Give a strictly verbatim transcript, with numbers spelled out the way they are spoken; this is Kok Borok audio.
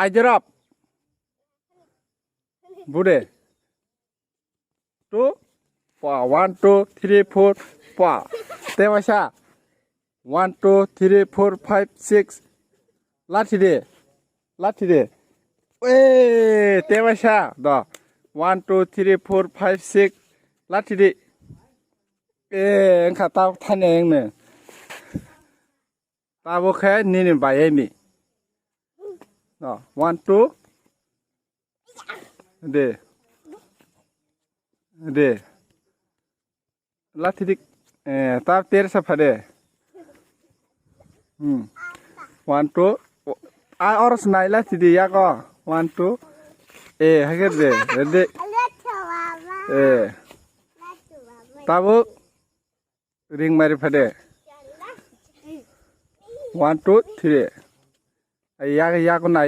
Aijorop. Bude. Two. Pa. One, two, three, four, pa. Te waisa. One, two, three, four, five, six. Lathi de. Lathi de. Eh, te waisa. Do. One, two, three, four, five, six. Lathi de. Eh, engkha ta thani engne. Tabo khe nini bayai ni. No, one, two. De. De. Lathi dik. Eh, ta ter sa phade. Hmm. One, two. A, or snai lathi di yako. One, two. Eh, hake de. De. Eh. Tabuk. Ring mari phade. One, two, three. Yak, yak nai.